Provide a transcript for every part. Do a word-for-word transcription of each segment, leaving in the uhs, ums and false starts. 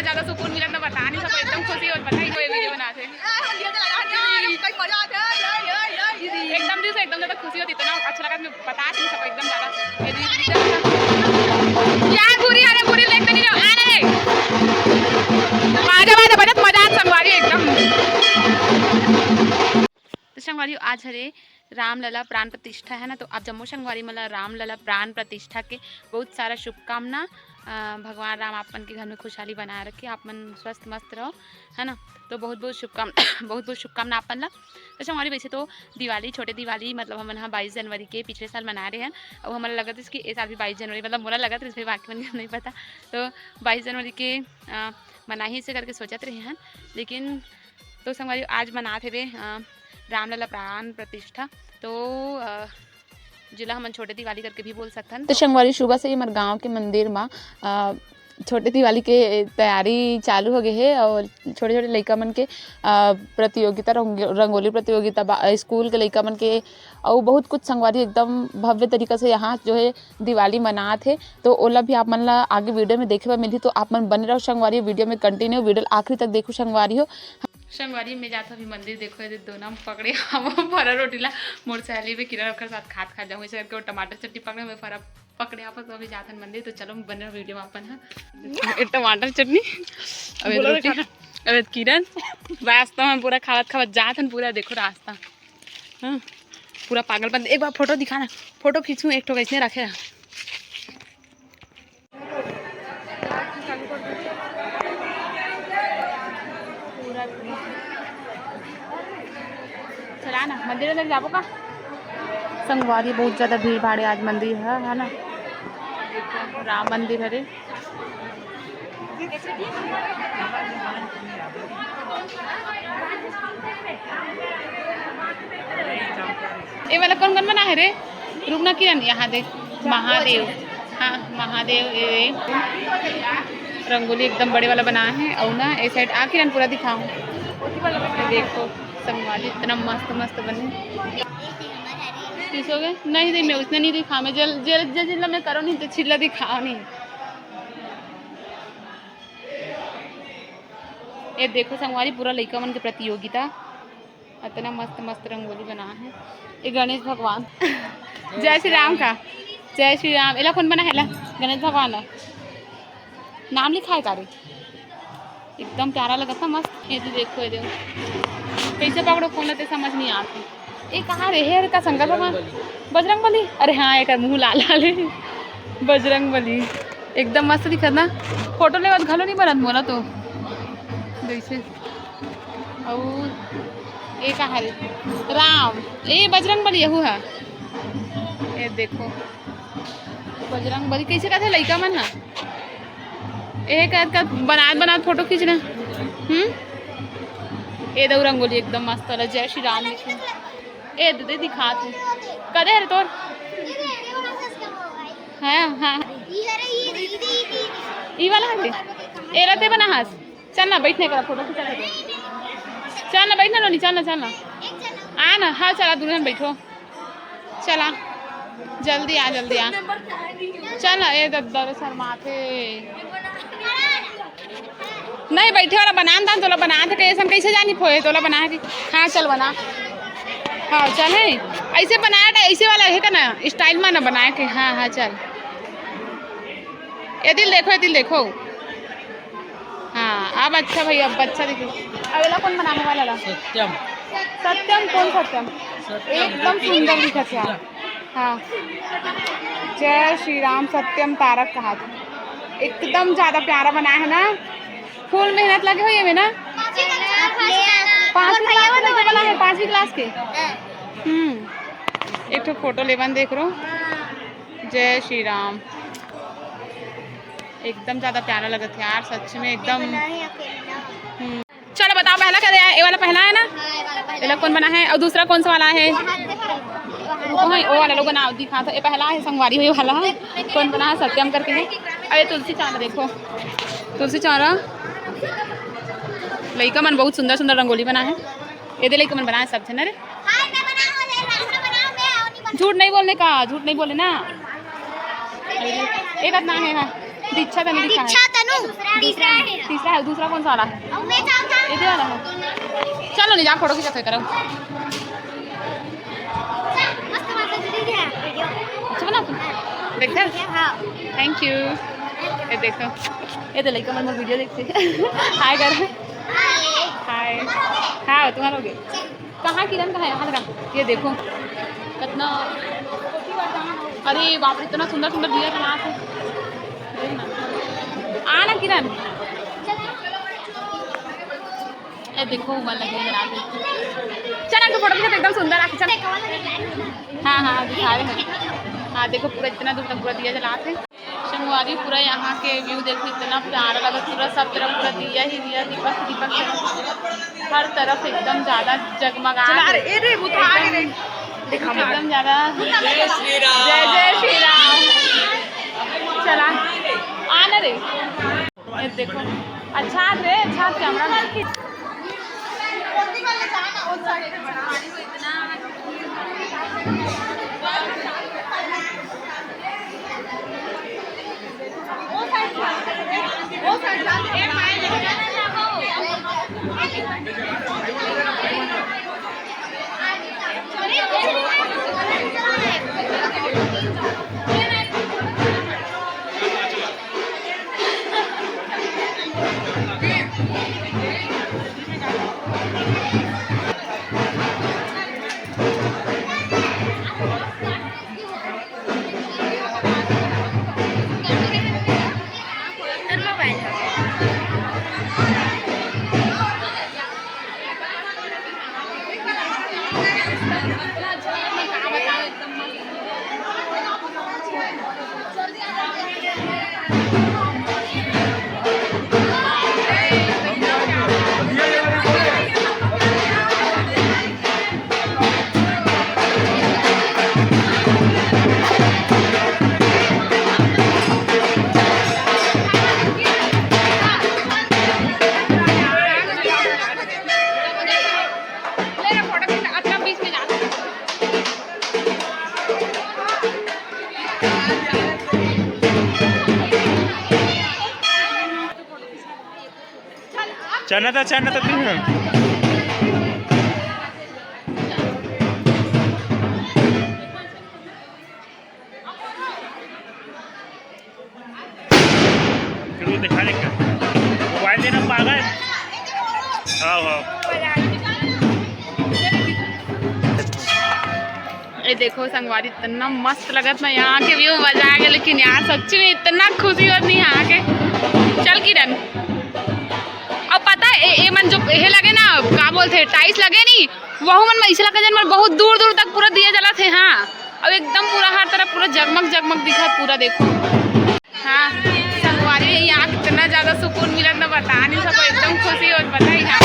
ज्यादा सुकून मिलत ना, बता नहीं सकव, एकदम खुशी होत, बताई कोई वीडियो बनात हे। एकदम दिल से एकदम ज्यादा खुशी होत, इतना अच्छा लगा, मैं बता नहीं सकव, एकदम ज्यादा। ये दीदी, यार, पूरी, अरे, पूरी देखते नहीं रहो, आ रहे। बाजा, बाजा बजत, मजा आत संगवारी एकदम। तो संगवारी, आज हरे रामलला प्राण प्रतिष्ठा, है ना, तो आप जम्मो संगवारी मन ला रामलला प्राण प्रतिष्ठा के बहुत सारा शुभकामना। अ, भगवान राम आप मन के घर में खुशहाली बनाए रखे, आप मन स्वस्थ मस्त रहो, है ना। तो बहुत बहुत शुभकामना बहुत बहुत शुभकामना आप मन ला। तो संगवारी, वैसे तो दिवाली, छोटे दिवाली, मतलब, हमन ह बाईस जनवरी के पिछले साल मनाए रहे हन, अउ हमन ला लगत रहिस कि ए साल भी बाईस जनवरी, मतलब, मोला लगत रहिस भाई, बाकी मन के नहीं पता। तो बाईस जनवरी के, अ, मनाही ऐसे करके सोचत रहे हन, लेकिन तो संगवारी, आज मनात हेबे, अ, रामलला प्राण प्रतिष्ठा। तो, अ, जेला हमन छोटे दिवाली करके भी बोल सकथन। तो संगवारी, सुबह से ही हमर गांव के मंदिर म, अ, छोटे दिवाली के तैयारी चालू हो गए हे और छोटे-छोटे लइका मन के, अ, प्रतियोगिता, रंग-, रंगोली प्रतियोगिता, बा-, स्कूल के लइका मन के, अउ बहुत कुछ संगवारी एकदम भव्य तरीका से यहाँ जो है दिवाली मनात हे। तो ओला भी आप मन ला आगे वीडियो में देखे बर मिलही, तो आप मन बने रहो संगवारी, वीडियो में continue, वीडियो आखिरी तक देखो संगवारी हो। संगवारी, मैं जात हूँ अभी मंदिर। देखो, ये दोनों पकड़े हवं फरा रोटी ला, मोर सहेली भी किरण ओकर साथ खात खात जाऊँ, ऐसे करके वो टमाटर चटनी पकड़े, मैं फरा पकड़े आप, तो अभी जात हन मंदिर। तो चलो, बने रहो वीडियो में अपन, हाँ। ये टमाटर चटनी, अब ये बोलो रे रोटी, खाना। अब ये किरण, रास्ता में पूरा खावत खावत जात हन, पूरा देखो रास्ता, हाँ, पूरा पागलपन। एक बार फोटो दिखाना, फोटो खींचूँ एक ठो, कैसने रखे रहा। चला ना, मंदिर अंदर जाबो का? संगवारी, बहुत ज्यादा भीड़ भाड़ है आज मंदिर है, है ना? देखो, राम मंदिर हरे। ए वाला कौन कौन बना है रे? रुक ना किरण, यहाँ देख, महादेव। हाँ, महादेव, ए, रंगोली एकदम बड़े वाला बना है। और ना, ए साइड आ किरण, पूरा दिखाओ। ये देखो संगवारी, इतना मस्त मस्त बने। पीस हो गए? नहीं, नहीं, मैं उसने नहीं दिखा, मैं जल, जल, जल, जल मैं करो नहीं तो छिल्ला दिखाओ नहीं। ये देखो संगवारी, पूरा लइका मन के प्रतियोगिता, इतना मस्त मस्त रंगोली बना है। ये गणेश भगवान, जय श्री राम का, जय श्री राम। एला कौन बना है ला? गणेश भगवान ला नाम लिखा है का रे? एकदम प्यारा लगत है, मस्त। ये तो देखो, ये देखो, कैसे पकड़ो फोन लेते समझ नहीं आते। ए, कहाँ रे? हे, अरे, का शंकर भगवान? बजरंग बली। अरे हाँ, एकर मुंह लाल लाल है। बजरंग बली एकदम मस्त दिखत ना। फोटो लेवत घलो नहीं बनत मोला तो। जैसे, अउ ए कहाँ रे? राम। ए, बजरंग बली, यहू है। ए देखो, बजरंग बली कैसे कहते लइका मन हा? ए कर कर बनात बनात फोटो खींचना। हम्म, ए दऊ रंगोली एकदम मस्त वाला, जय श्री राम लिखे। ए दे, दे दिखात हे। कदे हरे तोर? हाँ, हाँ। ई वाला हरे। एला ते बना हस। चल ना, बैठने का फोटो खींचा ले। चल ना, बैठ ना नोनी, चल ना, चल ना। आ ना, हाँ, चला, दुल्हन बैठो। चला, जल्दी आ, जल्दी आ। चल ना, ए दद्दा रे, शर्माथे। नहीं, बैठे वाला बना न दान, तोला बना थे, कैसन कैसे जानी फोए, तोला बना थे। हाँ, चल बना। हाँ, चल है। ऐसे बनाया था, ऐसे वाला है का ना, स्टाइल में ना बनाया के। हाँ, हाँ, चल। ए दिल देखो, ए दिल देखो। हाँ, अब अच्छा भैया, अब अच्छा दिखे। अब एला कौन बनाने वाला ला? सत्यम। सत्यम, कौन सत्यम? सत्यम, एकदम सुंदर दिखत है। हाँ, जय श्री राम। सत्यम तारक कहा था, एकदम ज्यादा प्यारा बना है ना, फुल मेहनत लगे हो ये में ना। पाँचवीं क्लास में बना है, पाँचवीं क्लास के। हम्म, एक ठो फोटो लेवन देख रो। जय श्री राम। एकदम ज्यादा प्यारा लगत है यार, सच में एकदम। हम्म। चलो बताओ, पहला क्या है? ये वाला पहला है ना? ये वाला कौन बना है? और दूसरा कौन सा वाला है? वो है, वो वाला लोग बनाओ, दिखा था। ये पहला है संगवारी, ये वाला है। कौन बना है? सत्यम करके है। अरे तुलसी चांद देखो, तुलसी चांद। लइका मन बहुत सुंदर सुंदर रंगोली बना है। ये दे लइका मन बना है सब झन रे। झूठ नहीं बोलने का, झूठ नहीं बोले ना। एक ना है, हाँ। दीक्षा तनु लिखा है। दीक्षा तनु, दूसरा है। तीसरा है, दूसरा कौन सा वाला है? ये वाला है। चलो नहीं जा, फोटो खींचा करो। मस्त बना दीदी है वीडियो। अच्छा बना? देखा? हाँ। Thank you. ये देखो, ये तो लइका मन मोर वीडियो देखते। हाय कर। हाय। हाँ, तुम्हारा हो गया। कहाँ किरण, कहाँ है? यहाँ लगा। ये देखो कितना, अरे बाप रे, इतना सुंदर सुंदर दिया बना है। देख ना। आ ना किरण। ये देखो ऊपर लगे जरा के। चल, एक फोटो खींच, एकदम सुंदर आ। चल। हाँ, हाँ, दिखा रहे हैं। हाँ, देखो पूरा इतना दूर तक पूरा दिया जलाते। संगवारी, पूरा यहाँ के व्यू देखो, इतना प्यारा लगा। पूरा सब तरफ पूरा दिया ही दिया, दीपक ही दीपक से हर तरफ एकदम ज्यादा जगमगा चला रे। ए रे, वो तो आ गए रे। एकदम ज्यादा। जय श्री राम। जय जय श्री राम। चला, आ ना रे। ये देखो, अच्छा रे, अच्छा कैमरा। चना था, चना था तू। फिर वो दिखा दे क्या? मोबाइल देना पागल। हाँ, हाँ। ये देखो संगवारी, इतना मस्त लगत ना यहाँ के व्यू, मजा आ गया। लेकिन यार सच्ची में इतना खुशी होत नहीं यहाँ के। चल किरण, अब पता है ए, ए मन जो हे लगे ना, का बोलते हैं, टाइल्स लगे नहीं, वहू मन में ऐसे लगे जन मन बहुत दूर दूर तक पूरा दिया जलत हे। हाँ, अब एकदम पूरा हर तरफ पूरा जगमग जगमग दिखत पूरा, देखो। हाँ संगवारी, यहाँ इतना ज्यादा सुकून मिलत ना, बता नहीं सको, एकदम खुशी होत, बताई ना।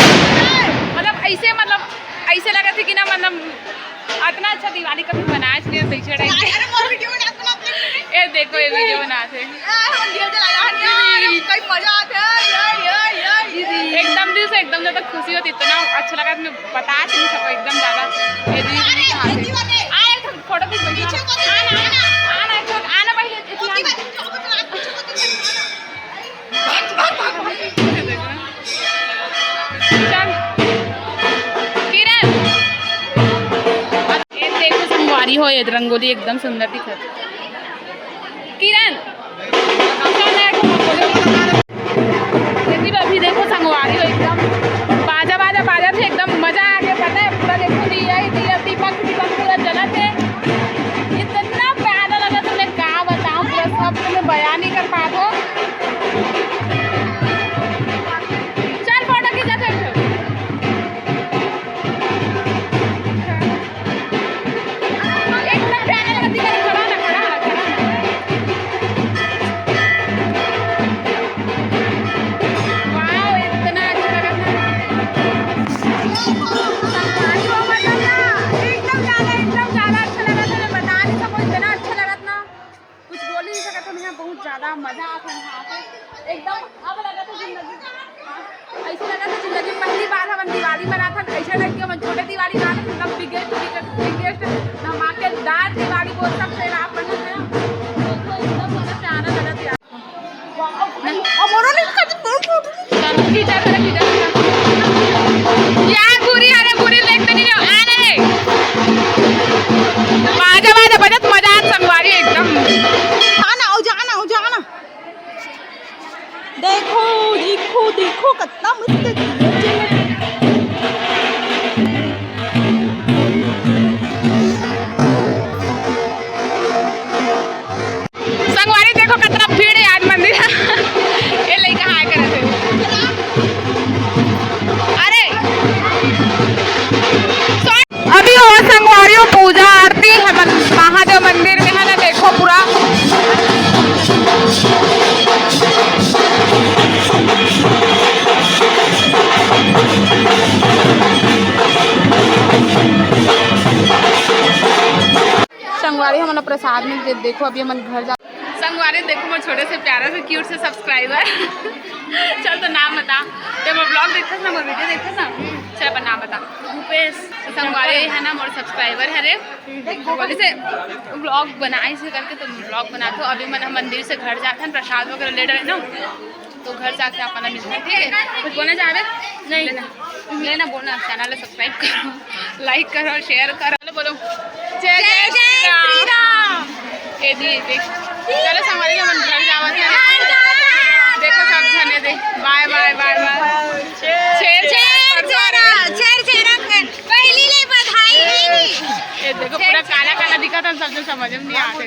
मतलब ऐसे, मतलब ऐसे लगत हे कि ना, मतलब इतना अच्छा दिवाली कभी मनाए नहीं, सही छड़ा। अरे मोर वीडियो बना, बना, बना। ये देखो, ये वीडियो बनाते हैं। आ, हम दिया जला रहा है, कई मजा आता है। एकदम दिल से एकदम ज्यादा खुशी होती, इतना अच्छा लगा, मैं बता नहीं सको, एकदम ज्यादा। ये दीदी भी कहाँ थे? आ, एक फोटो भी, आना, आना, आना, एक आना पहले, इतना। चल। किरण, ये देखो संगवारी हो, ये रंगोली एकदम सुंदर दिखत। किरण, चल ना, एक रंगोली। दीदी, अभी देखो संगवारी हो, एकदम बाजा, बाजा, बाजा थे, एकदम मजा आ गया, पता है, पूरा देखो दिया ही दिया, दीपक, दीपक पूरा जलत है। इतना प्यारा लगा, तुम्हें का बताऊं, पूरा शब्द में बयान नहीं कर पात हो। चल, फोटो खींचा थे। एकदम प्यारा लगा, दिखा, खड़ा ना, खड़ा ना, खड़ा ना। वाओ, इतना अच्छा लगा था। एकदम ज्यादा, एकदम ज्यादा अच्छा लगा था, मैं बता नहीं सकूं, इतना अच्छा लगा था ना। कुछ बोल ही नहीं सकत हन, यहाँ बहुत ज्यादा मजा आत हे यहाँ पे। एकदम अब लगत हे जिंदगी, ऐसे लगत हे जिंदगी में पहली बार हमन दिवाली मनात हन, ऐसे टाइप के हमन छोटे दिवाली मनात हन, एकदम biggest, biggest, biggest धमाकेदार दिवाली बोल सकते हैं आप मन, है ना? तो एकदम मजा से आना लगत हे। हमरो नहीं खाते, बहुत, बहुत। देखो, देखो, देखो, कतना मस्त दिया जलत। संगवारी देखो, कतना भीड़ हे आज मंदिर। ये लइका हाय करत हे। अरे, अभी हो संगवारी हो, पूजा आरती हे मन-, महादेव मंदिर में हे ना, देखो पूरा। संगवारी हमन ला प्रसाद मिल गे, देखो अभी हमन घर जा। संगवारी देखो मोर छोटे से प्यारा से क्यूट से सब्सक्राइबर। चल तो नाम बता, ते मोर ब्लॉग देखथस ना, मोर वीडियो देखथस ना, चल अपन नाम बता। भूपेश। संगवारी हे ना मोर सब्सक्राइबर हरे, बोले से ब्लॉग बनाए से करके तो ब्लॉग बना तो अभी मन मंदिर से घर जाथन, प्रसाद वगैरह ले डरे ना। तो घर जाके अपन मिलते हैं, ठीक है? कुछ बोलना चाह रहे? नहीं। लेना, लेना बोलना, चैनल को सब्सक्राइब करो, लाइक करो, शेयर करो। बोलो, जय जय जय श्री श्री राम। राम। ये दिए देख, चलो संगवारी, हमन घर जावत हन। घर जावत हन। देखो सब जने दे, बाय बाय बाय बाय। शेर शेर शेर शेर शेर शेर शेर शेर। पहली ले बधाई है। ये देखो पूरा काला काला दिखत हे, सब जन समझ में नहीं आते।